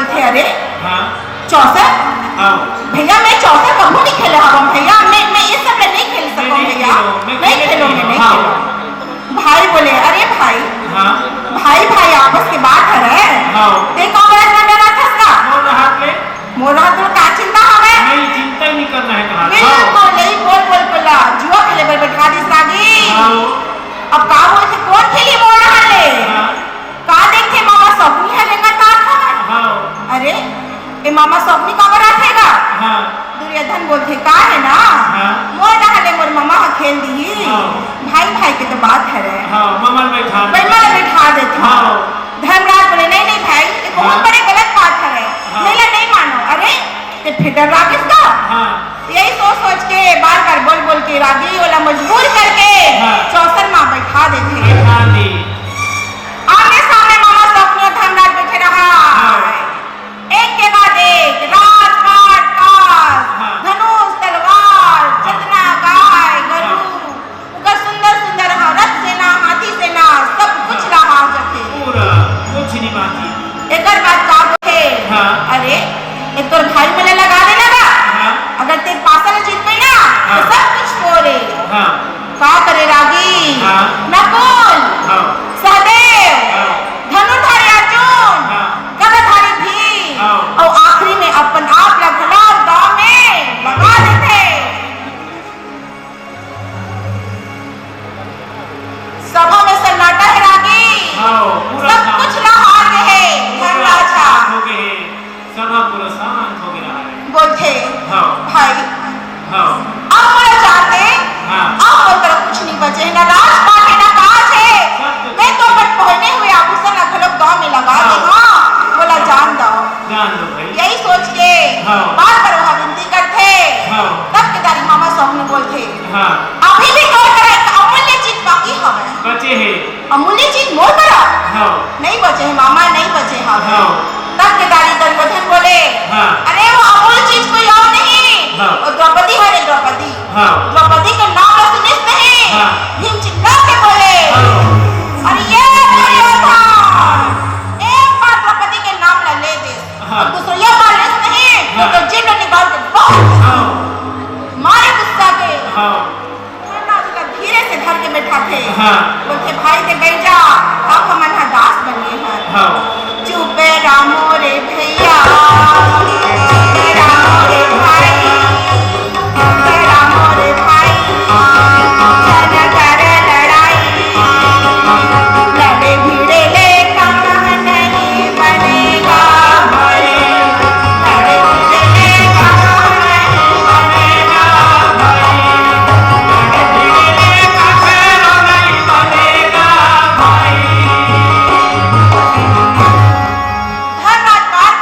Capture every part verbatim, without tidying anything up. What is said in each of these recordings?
अरे, हाँ। चौसर? हाँ। भैया, मैं चौसर कभू नहीं खेले हवं भैया, मैं, मैं ये सब ले नहीं खेल सकूं भैया। नहीं खेलो, मैं नहीं खेलो, मैं नहीं खेलो। भाई बोले, अरे भाई, हाँ। भाई भाई आपस के बात हरे। हाँ। ते का बड़ा इतना डराथस का? मोर रहत ले। मोर रहत ले का चिंता हवे? नहीं, चिंता ही नहीं करना है कहा। बिल्कुल नहीं, बोल बोल बोला, जुआ खेले बर बैठा दिस रागी। हाँ। अब का बोलथे, कौन खेली मोर रहत ले? हाँ। का देखथे मामा सपनी ह रेंगत आत हवय? हाँ। अरे, ए मामा सपनी काबर आथे गा? हाँ। दुर्योधन बोलथे, का हे ना? हाँ। मोर डहर ले मोर मामा ह खेल दिही। हाँ। भाई भाई के तो बात हरे। हाँ, मामा ल बैठा दे। मामा ल बैठा देथे। हाँ। धर्मराज बोले, नहीं नहीं भाई, ये बहुत हाँ। बड़े गलत बात हरे। हाँ। मैं ला नहीं मानो। अरे, ते फिर डरागिस का? हाँ। यही सोच सोच के बार बार बोल बोल के रागी ओला मजबूर करके हाँ। चौसर मा बैठा देथे। बैठा दी। आमने सामने मामा सपनी अउ धर्मराज बैठे रहा। हाँ। एक के बाद एक, राज, काट, काज, हाँ। धनुष, तलवार, हाँ। जतना गाय, गरू, हाँ। ओकर सुंदर सुंदर ह-, रथ सेना, हाथी सेना, सब कुछ हाँ। ला हार जथे। पूरा कुछ नहीं बाकी। एकर बाद का होथे? हाँ। अरे, एक तोर भाई मन ला लगा देना गा। हाँ। अगर ते पासा ल जीतबे ना, तो हाँ। सब कुछ तोरे। हाँ। का करे रागी? हाँ। नकुल, हाँ। सहदेव, हाँ। धनुर्धारी अर्जुन, हाँ। गदाधारी भीम, हाँ। अउ आखिरी में अपन आप ला घलो दांव में लगा देथे। सभा में सन्नाटा हे रागी। हाँ, पूरा सब शांत। कुछ ला हार गे हे, पूरा धर्मराज ह। शांत हो गे हे। सभा पूरा शांत हो गे रहा है। बोलथे, हाँ। भाई, हाँ। अब मोला जान दे, हाँ। अब मोर करा कुछ नहीं बचे हे, ना राजपाट हे, ना काज हे। सब कुछ। मैं तो अपन पहने हुए आभूषण ला घलोक दांव में लगा हाँ। दे, हाँ, मोला हाँ। जान दो। जान दो भाई। यही सोच के हाँ। बार बार वह विनती करथे। हाँ। तब केदारी मामा सपनी बोलथे, हाँ। अभी भी तोर करा एक अमूल्य चीज बाकी हवय। बचे हे। अमूल्य चीज मोर करा? हाँ। नहीं बचे हे मामा, नहीं बचे हे। हाँ। तब केदारी दुर्योधन बोले, हाँ। अरे वो अमूल्य चीज कोई और नहीं, हाँ। वो द्रौपदी हरे, द्रौपदी। हाँ। द्रौपदी के नाम ला सुनिस नहीं? हाँ। भीम चिल्ला के बोले, हाँ। अरे ये दुर्योधन, एक बार द्रौपदी के नाम ला ले दे, हाँ। अउ दूसरा बार लेस नहीं, तो हाँ। तो जीभ ला निकाल के बहुत हाँ। मारे गुस्सा के। हाँ। धर्मराज ओला धीरे से धर के बैठाथे। हाँ। बोलथे, भाई ते बैठ जा, अब हमन ह दास बन गे हन। हाँ। चुप रह मोरे भैया, चुप रह मोरे भाई, चुप रह मोरे भाई, झन कर लड़ाई, लड़े भिड़े ले काम नहीं बनेगा भाई। धर्मराज बार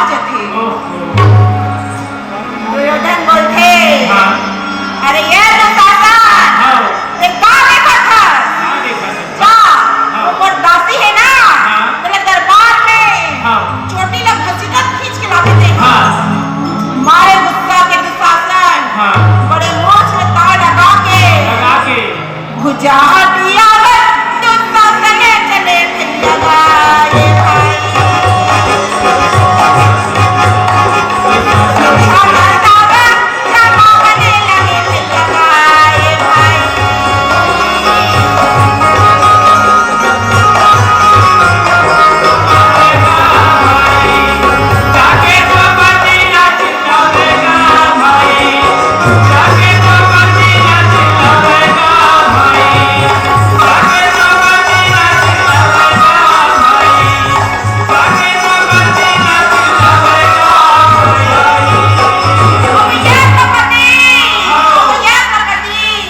जथे। ओहो। दुर्योधन बोलथे, हाँ। "अरे ये दुशासन, हाँ। ते का देखत हस? का देखत हस? जा, हाँ। वो मोर दासी हे ना, हाँ। तेला दरबार में हाँ। चोटी ला घसीटत खींच के लाके दे।" हाँ। मारे गुस्सा के दुशासन हाँ। बड़े मोछ में ताव लगा के लगा के भुजा हटिया बर दुशासन चले भैया गा, ये भाई। दुशासन ताव लगा के भैया गा, ये भाई।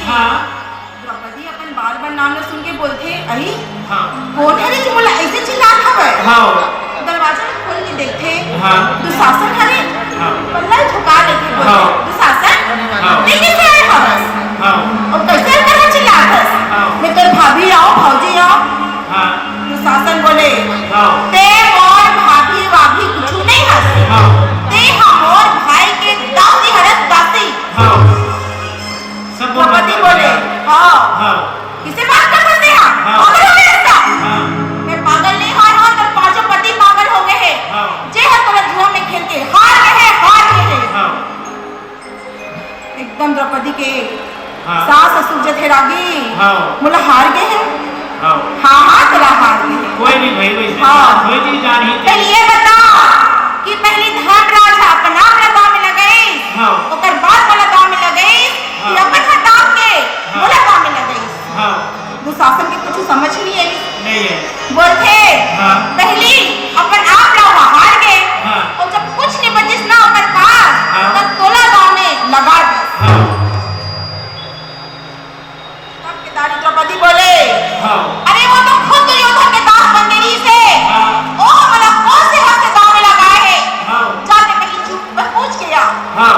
हाँ। द्रौपदी अपन बार-बार नाम ल सुन के बोलथे, "अई, हाँ। कोन हरे जे मोला अइसे चिल्लात हवय?" हाँ। दरवाजा ल खोल के देखथे, हाँ। दुशासन हरे, हाँ। पल्ला झुका लेथे, बोलथे, हाँ। "दुशासन, हाँ। तैं कइसे आए हवस? हाँ। अउ कइसे अंदर म चिल्लात हस? हाँ। मैं तोर भाभी आंव, भौजी आंव।" हाँ। दुशासन बोले, हाँ। "तैं मोर भाभी-वाभी कुछू नइ हस। हाँ। तैं ह मोर भाई के दासी हरस, दासी।" हाँ। सब बोल द्रौपदी बोले, "हाँ।" हाँ। किसे बात कर सकते हैं? हाँ। पागल हो गए इसका? हाँ। मैं पागल नहीं हुआ हूँ, तेरे पांचों पति पागल हो गए हैं। हाँ। जे है तोला जुआ में खेल के हार गए हैं, हार गए हैं। हाँ। एकदम द्रौपदी के हाँ। सास ससुर जथे रागी, हाँ। मोला हार गए हैं। हाँ। हाँ, हाँ, तोला हार गए हैं। कोई नहीं भाई, वैसे हाँ। कोई चीज जान ही पहले ये बता कि पहले धर्मराज ह अपन आप ला दांव में लगाइस, हाँ। ओकर बाद मोला दांव में लगाइस, हाँ। कि अपन ह दांव के हाँ। मोला दांव में लगाइस। हाँ। दुशासन के कुछ समझ नहीं आई। नहीं है। बोलथे, हाँ। पहली अपन आप ला हार गए, हाँ। अउ जब कुछ नहीं बचिस ना ओकर पास, हाँ। तब तोला दांव में लगा दिस। हाँ। तब केदारी द्रौपदी बोले, हाँ। "अरे वो तो खुद दुर्योधन के दास बन के रहिस हे। हाँ। ओ हमला कौन से हक से दांव में लगाए हे? हाँ। जाके पहले चुप में पूछ के आ।" हाँ।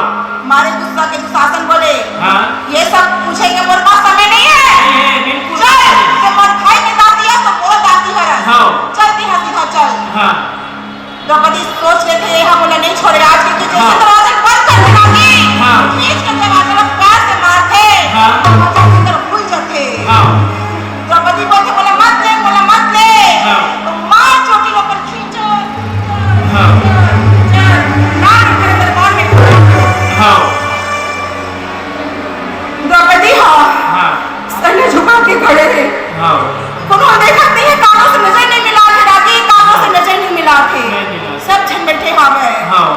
मारे गुस्सा के दुशासन बोले, हाँ। "ये सब पूछे के मोर पास समय नहीं है। नहीं है, बिल्कुल चल, नहीं है। ये मोर भाई के दासी है, तो मोर दासी हरस। हाँ। चल, तिहा सीधा चल।" हाँ। द्रौपदी सोच लेथे, "ये हम मोला नहीं छोड़े, आज के जैसे हाँ। दरवाजा बंद कर देना कि हाँ। खींच के दरवाजा ला पैर से मारथे, हाँ। दरवाजा के अंदर घुल जाथे।" हाँ। द्रौपदी बोलथे, "मोला मत ले, मोला मत ले।" हाँ। तो मार चोटी ला ऊपर खींचो, हाँ। नाक के दरबार में हाँ। द्रौपदी हा हाँ। सर झुका के खड़े हे। हाँ। कोनो देखत नहीं है, कानो से नजर नहीं मिलाथे, रागी कानो से नजर नहीं मिलाथे। नहीं मिलाथे। सब झन बैठे हावय। हाँ।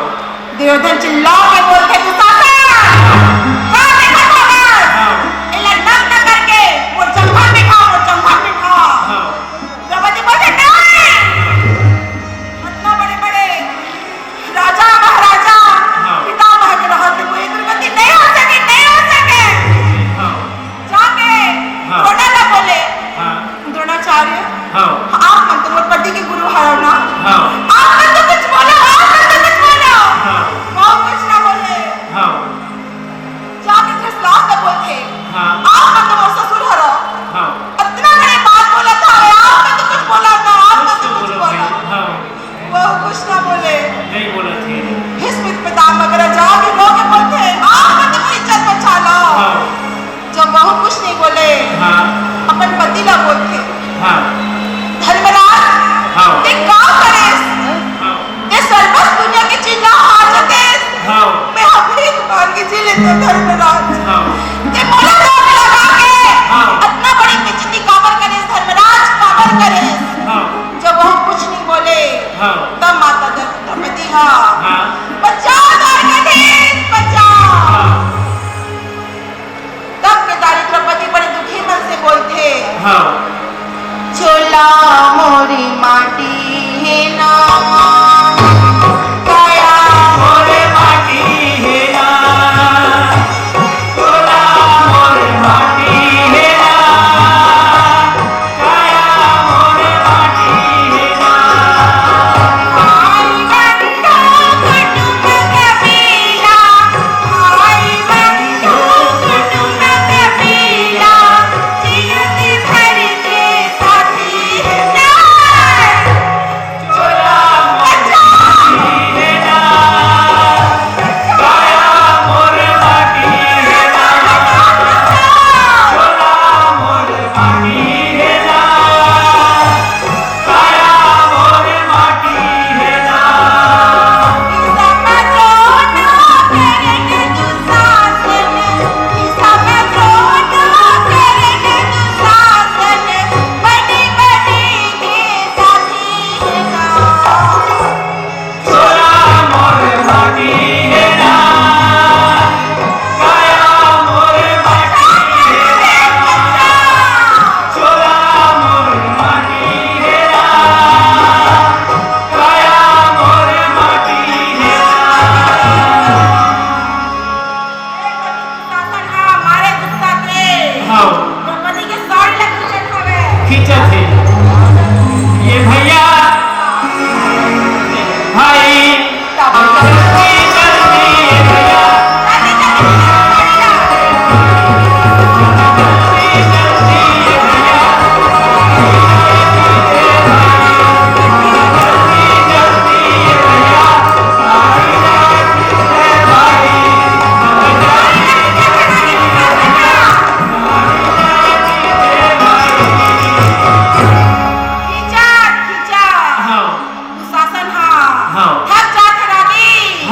दुर्योधन चिल्ला के बोलथे, "दुशासन, का देखत हवस? हाँ। एला नग्न करके मोर जंघल में बिठा, मोर जंघल में बिठा।" हाँ। द्रौपदी बोलथे, "नहीं, इतना बड़े बड़े राजा महाराजा हाँ। पितामह के रहत हे, कोई दुर्गति नहीं हो सके, नहीं हो सके।" हाँ। जाके हाँ। द्रोणा ला बोले, हाँ। "द्रोणाचार्य, हाँ। आप मन तो मोर पति के गुरु हरव ना। हाँ। आप मन तो कुछ बोलो, आप मन तो कुछ बोलो।" हाँ। वो कुछ ना बोले। हाँ।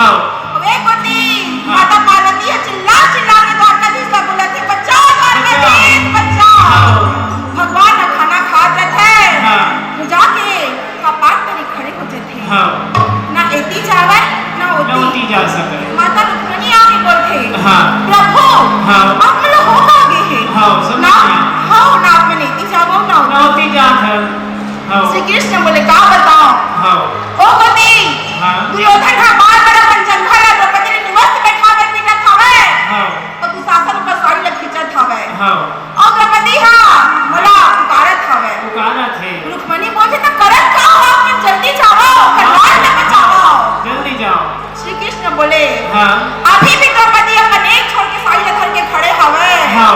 हाँ। अउ एक कोती हाँ। माता पार्वती ह चिल्ला चिल्ला के द्वारकाधीश ला बोलत हे, "बचाओ द्वारकाधीश, बचाओ।" हाँ। भगवान ह खाना खात रथे, हाँ। वो जाके कपाट तरी खड़े हो जाथे। हाँ। ना एती जावय, ना ना ओती। ओती जा सकय। माता रुक्मणी आके बोलथे, हाँ। "प्रभु, हाँ। अब मोला हो का गे हे? हाँ, समझ ना, गया। हाँ, ना आप मन एती जावव, ना ना ओती। ओती जात हन। हाँ। श्री कृष्ण बोले, "का बताओ?" हाँ। ओ कोती, हाँ। दुर्योधन ह बार बार अपन जंघा ला द्रौपदी ला निवस्त्र बैठा बर पीटत हवय। हाँ। अउ दुशासन ओकर साड़ी ला खींचत हवय। हाँ। अउ द्रौपदी ह मोला पुकारत हवय। पुकारत हे। रुक्मणी बोलथे, "त करत का हो? अपन जल्दी जावव, ओकर हाँ। लाज ला बचावव।" जल्दी जाओ। श्री कृष्ण बोले, हाँ। "अभी भी द्रौपदी अपन एक छोर के साड़ी ला धर के खड़े हवय। हाँ।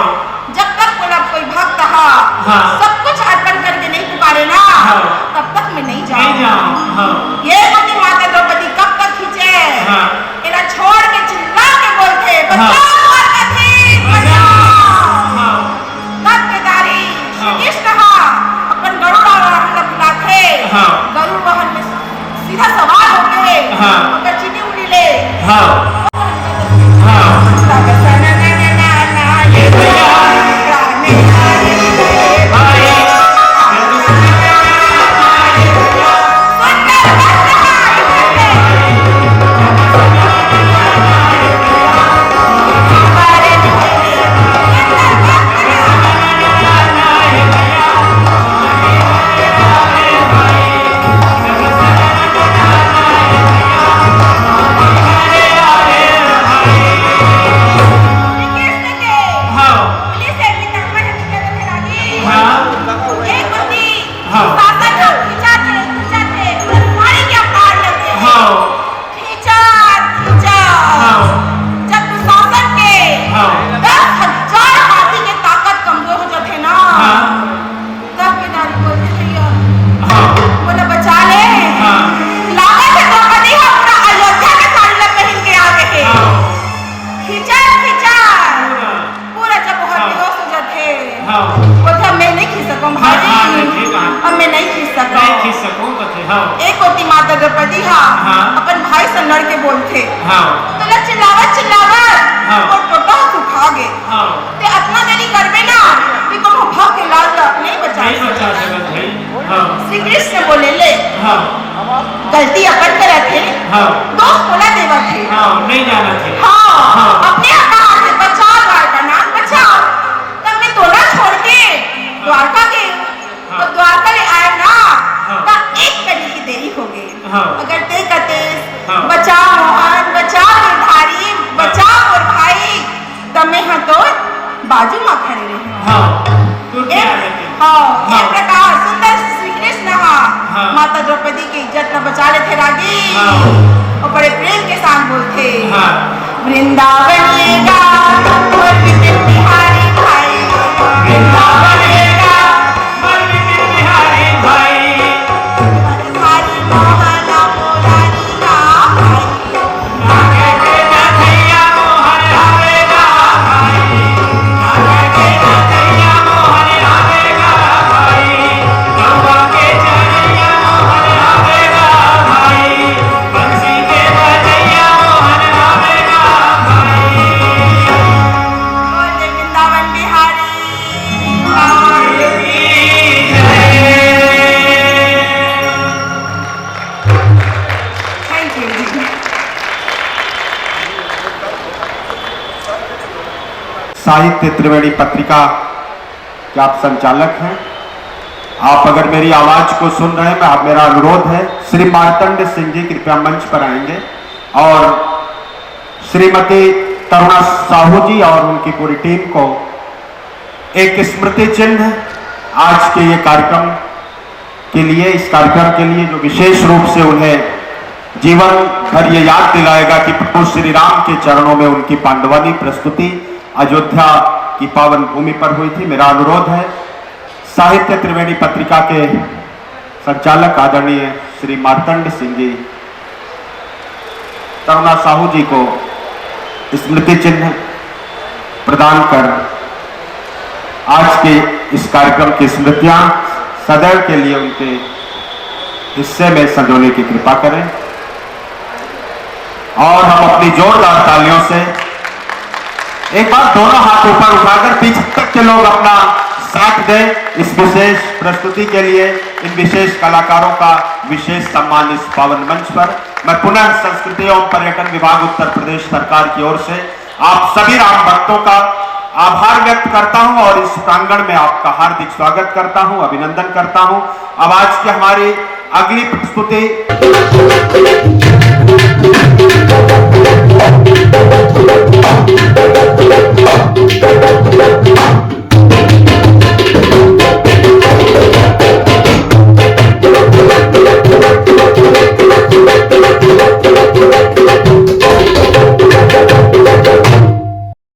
जब तक मोला कोई भक्त ह हाँ। सब कुछ अर्पण करके नहीं पुकारे ना, हाँ। तब तक मैं नहीं जाऊँ।" नहीं जाऊँ, हाँ। ये कोती माता द्रौपदी कब तक खींचे? हाँ। एला छोड़ के चिल्ला के बोलथे, हाँ। "बचाओ द्वारकाधीश, बचाओ।" हाँ। तब केदारी हाँ। श्री कृष्ण ह अपन गरुड़ वाहन ला बुलाथे। हाँ। गरुड़ वाहन में सीधा सवार होके हाँ। ओकर चीटी उड़ी ले। हाँ। हाँ। हाँ। हाँ। हाँ। खींचा, खींचा। हाँ। जब दुशासन के हाँ। दस हजार हाथी के ताकत कमजोर हो जाथे ना, हाँ। तब केदारी बोलथे, "भैया, हाँ। मोला बचा ले।" हाँ। लागत हे द्रौपदी ह पूरा अयोध्या के साड़ी ला पहिन के आ गे हे। हाँ। खींचा, खींचा। पूरा। पूरा जब ओहर हाँ। बेहोश हो जाथे, हाँ। बोलथे, "अब मैं नहीं खींच सकूं हाँ, भाई, हाँ, नहीं, ठीक है। अब मैं नहीं खींच सकूं।" नहीं खींच सकूं, कथे, हाँ। एक कोती माता द्रौपदी ह हाँ। अपन भाई से लड़ के बोलथे, हाँ। तोला चिल्लावत चिल्लावत हाँ। मोर टोटो सुखा गे। हाँ। ते अतना देरी करबे ना कि कोनो भक्त के लाज ला नहीं बचा नहीं बचा सकत। सकत भाई। हाँ। श्री कृष्ण बोले, "ले।" हाँ। गलती अपन करत हे, हाँ। दोष मोला देवत हे। हाँ, नहीं जानत हे। हाँ, हाँ। अपने आप कहा थे, "बचाओ द्वारका नाथ, बचाओ।" तब मैं तोला छोड़ के द्वारका के, हाँ। और द्वारका ले आए ना, हाँ। तब एक कली की देरी हो गई। हाँ। अगर ते कतेस, हाँ। "बचाओ मोहन, बचाओ गिरधारी, हाँ। बचाओ मोर भाई," त मैं ह तोर बाजू म खड़े रहे। हाँ, तो क्या एक, है कि हाँ, हाँ। एक प्रकार सुंदर श्री कृष्ण ह हाँ। माता द्रौपदी के इज्जत ल बचा लेथे रागी। हाँ। और बड़े प्रेम के साथ बोलथे, हाँ। "वृंदावन ये गाँव, मोर विपिन बिहारी भाई। वृंदावन ये गाँव, मोर विपिन बिहारी भाई। गिरधारी मोहन मुरारी का भाई।" Thank you. साहित्य त्रिवेणी पत्रिका के आप संचालक हैं, आप अगर मेरी आवाज को सुन रहे हैं, मैं, मेरा अनुरोध है, श्री मार्तंड सिंह जी कृपया मंच पर आएंगे और श्रीमती तरुणा साहू जी और उनकी पूरी टीम को एक स्मृति चिन्ह आज के ये कार्यक्रम के लिए, इस कार्यक्रम के लिए जो विशेष रूप से उन्हें जीवन भर ये याद दिलाएगा कि प्रभु श्री राम के चरणों में उनकी पांडवानी प्रस्तुति अयोध्या की पावन भूमि पर हुई थी। मेरा अनुरोध है साहित्य त्रिवेणी पत्रिका के संचालक आदरणीय श्री मार्तंड सिंह जी तरुणा साहू जी को स्मृति चिन्ह प्रदान कर आज के इस कार्यक्रम की स्मृतियां सदैव के लिए उनके हिस्से में संजोने की कृपा करें। और हम अपनी जोरदार तालियों से एक बार दोनों हाथ ऊपर उठाकर पीछे तक के लोग अपना साथ दें इस विशेष प्रस्तुति के लिए, इन विशेष कलाकारों का विशेष सम्मान इस पावन मंच पर। मैं पुनः संस्कृति एवं पर्यटन विभाग उत्तर प्रदेश सरकार की ओर से आप सभी राम भक्तों का आभार व्यक्त करता हूं और इस प्रांगण में आपका हार्दिक स्वागत करता हूं, अभिनंदन करता हूं। अब आज की हमारी अगली प्रस्तुति